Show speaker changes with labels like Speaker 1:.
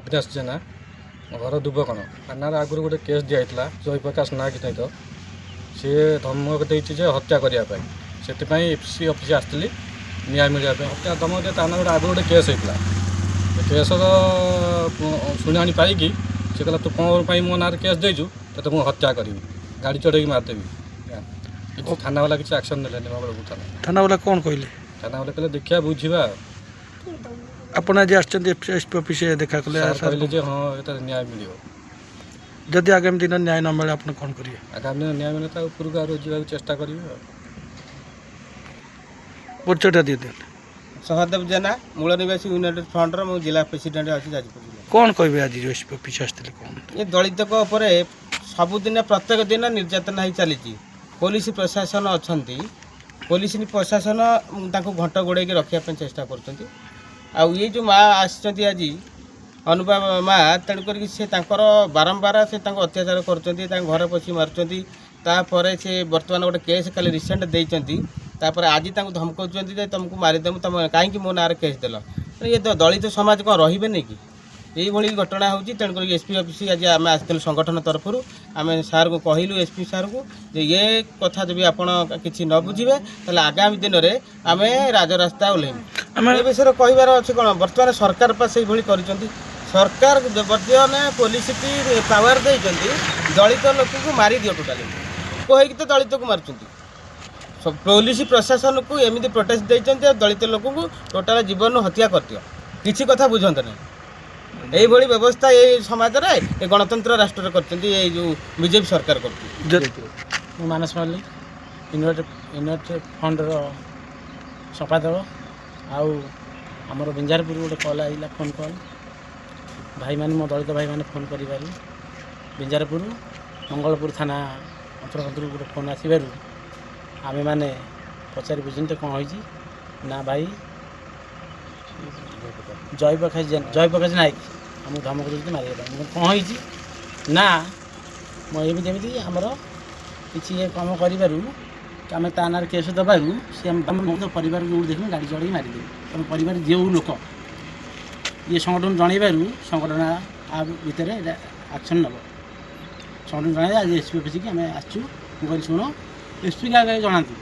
Speaker 1: ଅବିନାଶ ଜେନା, ମୋ ଘର ଦୁବକଣ। ଥାନାରେ ଆଗରୁ ଗୋଟେ କେସ୍ ଦିଆହେଇଥିଲା ଜୟପ୍ରକାଶ ନାୟକ ସହିତ। ସିଏ ଧମକ ଦେଇଛି ଯେ ହତ୍ୟା କରିବା ପାଇଁ। ସେଥିପାଇଁ ଏଫ୍ ସି ଅଫିସ୍ ଆସିଥିଲି ନ୍ୟାୟ ମିଳିବା ପାଇଁ। ହତ୍ୟା ଧମକ ଦିଏ, ତା ନାଁରେ ଗୋଟେ ଆଗରୁ ଗୋଟେ କେସ୍ ହେଇଥିଲା। ସେ କେସ୍ର ଶୁଣାଣି ପାଇକି ସେ କହିଲା, ତୁ କ'ଣ ପାଇଁ ମୋ ନାଁରେ କେସ୍ ଦେଇଛୁ? ତୋତେ ମୁଁ ହତ୍ୟା କରିବି, ଗାଡ଼ି ଚଢ଼େଇକି ମାରିଦେବି। କିଛି ଥାନାବାଲା କିଛି ଆକ୍ସନ୍ ନେଲେନି ମଙ୍ଗଳପୁର ଥାନା।
Speaker 2: ଥାନାବାଲା କ'ଣ କହିଲେ?
Speaker 1: ଥାନାବାଲା କହିଲେ, ଦେଖିବା, ବୁଝିବା।
Speaker 2: ଆପଣ ଆଜି ଆସିଛନ୍ତି ଏସ୍ ପି ଅଫିସ୍ ଦେଖା କଲେ?
Speaker 1: ସାର୍ କହିଲେ ଯେ ହଁ, ଏଟା ନ୍ୟାୟ ମିଳିବ।
Speaker 2: ଯଦି ଆଗାମୀ ଦିନ ନ୍ୟାୟ ନ ମିଳେ, ଆପଣ କ'ଣ କରିବେ?
Speaker 1: ଆଗାମୀ ଦିନ ନ୍ୟାୟ ମିଳିଲେ ତା ଉପରକୁ ଆହୁରି ଯିବାକୁ ଚେଷ୍ଟା କରିବି ଆଉ।
Speaker 2: ପରିଚୟଟା ଦିଅନ୍ତୁ।
Speaker 3: ସହଦେବ ଜେନା, ମୂଳ ନିବାସୀ ୟୁନାଇଟେଡ୍ ଫ୍ରଣ୍ଟର ମୁଁ ଜିଲ୍ଲା ପ୍ରେସିଡେଣ୍ଟ ଅଛି ଯାଜପୁର ଜିଲ୍ଲା।
Speaker 2: କ'ଣ କହିବେ, ଆଜି ଯେଉଁ ଏସ୍ ପି ଅଫିସ୍ ଆସିଥିଲେ, କ'ଣ?
Speaker 3: ଏ ଦଳିତଙ୍କ ଉପରେ ସବୁଦିନ, ପ୍ରତ୍ୟେକ ଦିନ ନିର୍ଯାତନା ହେଇ ଚାଲିଛି। ପୋଲିସ ପ୍ରଶାସନ ଅଛନ୍ତି, ପୋଲିସ ପ୍ରଶାସନ ତାଙ୍କୁ ଘଣ୍ଟ ଘୋଡ଼େଇକି ରଖିବା ପାଇଁ ଚେଷ୍ଟା କରୁଛନ୍ତି। ଆଉ ଇଏ ଯେଉଁ ମା ଆସିଛନ୍ତି ଆଜି, ଅନୁପା ମା, ତେଣୁ କରିକି ସେ ତାଙ୍କର ବାରମ୍ବାର ସେ ତାଙ୍କୁ ଅତ୍ୟାଚାର କରୁଛନ୍ତି, ତାଙ୍କ ଘରେ ପଶି ମାରୁଛନ୍ତି। ତାପରେ ସେ ବର୍ତ୍ତମାନ ଗୋଟେ କେସ୍ କାଲି ରିସେଣ୍ଟ ଦେଇଛନ୍ତି। ତାପରେ ଆଜି ତାଙ୍କୁ ଧମକାଉଛନ୍ତି ଯେ ତୁମକୁ ମାରିଦେବୁ, ତୁମେ କାହିଁକି ମୋ ନାଁରେ କେସ୍ ଦେଲ? ଇଏ ତ ଦଳିତ ସମାଜ କ'ଣ ରହିବେନି କି? ଏଇଭଳି ଘଟଣା ହେଉଛି। ତେଣୁକରି ଏସ୍ ପି ଅଫିସ୍ ଆଜି ଆମେ ଆସିଥିଲୁ ସଂଗଠନ ତରଫରୁ। ଆମେ ସାର୍କୁ କହିଲୁ, ଏସ୍ ପି ସାର୍କୁ, ଯେ ଏ କଥା ଯଦି ଆପଣ କିଛି ନ ବୁଝିବେ, ତାହେଲେ ଆଗାମୀ ଦିନରେ ଆମେ ରାଜରାସ୍ତା ଓହ୍ଲେଇବୁ।
Speaker 2: ଆମେ
Speaker 3: ଏ ବିଷୟରେ କହିବାର ଅଛି କ'ଣ? ବର୍ତ୍ତମାନ ସରକାର ପା ସେଇଭଳି କରିଛନ୍ତି। ସରକାର ବର୍ତ୍ତମାନ ପୋଲିସକି ପାୱାର ଦେଇଛନ୍ତି, ଦଳିତ ଲୋକକୁ ମାରିଦିଅ ଟୋଟାଲି। ଲୋକ ହେଇକି ତ ଦଳିତକୁ ମାରୁଛନ୍ତି। ପୋଲିସ ପ୍ରଶାସନକୁ ଏମିତି ପ୍ରୋଟେକ୍ଟ ଦେଇଛନ୍ତି ଆଉ ଦଳିତ ଲୋକଙ୍କୁ ଟୋଟାଲ ଜୀବନରୁ ହତ୍ୟା କରିଦିଅ, କିଛି କଥା ବୁଝନ୍ତୁ ନାହିଁ। ଏଇଭଳି ବ୍ୟବସ୍ଥା ଏଇ ସମାଜରେ, ଏ ଗଣତନ୍ତ୍ର ରାଷ୍ଟ୍ରରେ କରିଛନ୍ତି, ଏଇ ଯେଉଁ ବିଜେପି ସରକାର କରୁଛି।
Speaker 4: ମୁଁ ମାନସ ମଲ୍ଲିକ, ୟୁନାଇଟେଡ୍ ଫ୍ରଣ୍ଟର ସମ୍ପାଦକ। ଆଉ ଆମର ବିଞ୍ଝାରପୁର ଗୋଟେ କଲ୍ ଆଇଲା, ଫୋନ୍ କଲ୍। ଭାଇମାନେ, ମୋ ଦଳିତ ଭାଇମାନେ ଫୋନ୍ କରିବାରୁ, ବିଞ୍ଝାରପୁର ମଙ୍ଗଳପୁର ଥାନା ଅନ୍ତର୍ଗତରୁ ଗୋଟେ ଫୋନ୍ ଆସିବାରୁ ଆମେମାନେ ପଚାରି ବୁଝିଲୁ ତ କ'ଣ ହେଇଛି। ନା ଭାଇ, ଜୟପ୍ରକାଶ ଜୟପ୍ରକାଶ ନାୟକ ଆମକୁ ଧମକ ଦେଉଛନ୍ତି ମାରିବା ପାଇଁ। ମୁଁ କହିଲି, କ'ଣ ହେଇଛି? ନା, ମୁଁ ଏମିତି ଏମିତି ଆମର କିଛି ଇଏ କାମ କରିବାରୁ, ଆମେ ତା ନାଁରେ କେସ୍ ଦେବାରୁ ସେ ଆମ ପରିବାର ଯେଉଁଠି ଦେଖିବେ ଗାଡ଼ି ଚଢ଼େଇକି ମାରିଦେବେ, ତମ ପରିବାର ଯେଉଁ ଲୋକ। ଇଏ ସଂଗଠନ ଜଣାଇବାରୁ ସଂଗଠନ ଆ ଭିତରେ ଏଇଟା ଆକ୍ସନ୍ ନେବ। ସଂଗଠନ ଜଣାଇବା, ଆଜି ଏସ୍ ପି ଅଫିସିକି ଆମେ ଆସିଛୁ। ମୁଁ କହିଲି, ଶୁଣ, ଏସ୍ ପି ଆଗେ ଜଣାନ୍ତୁ।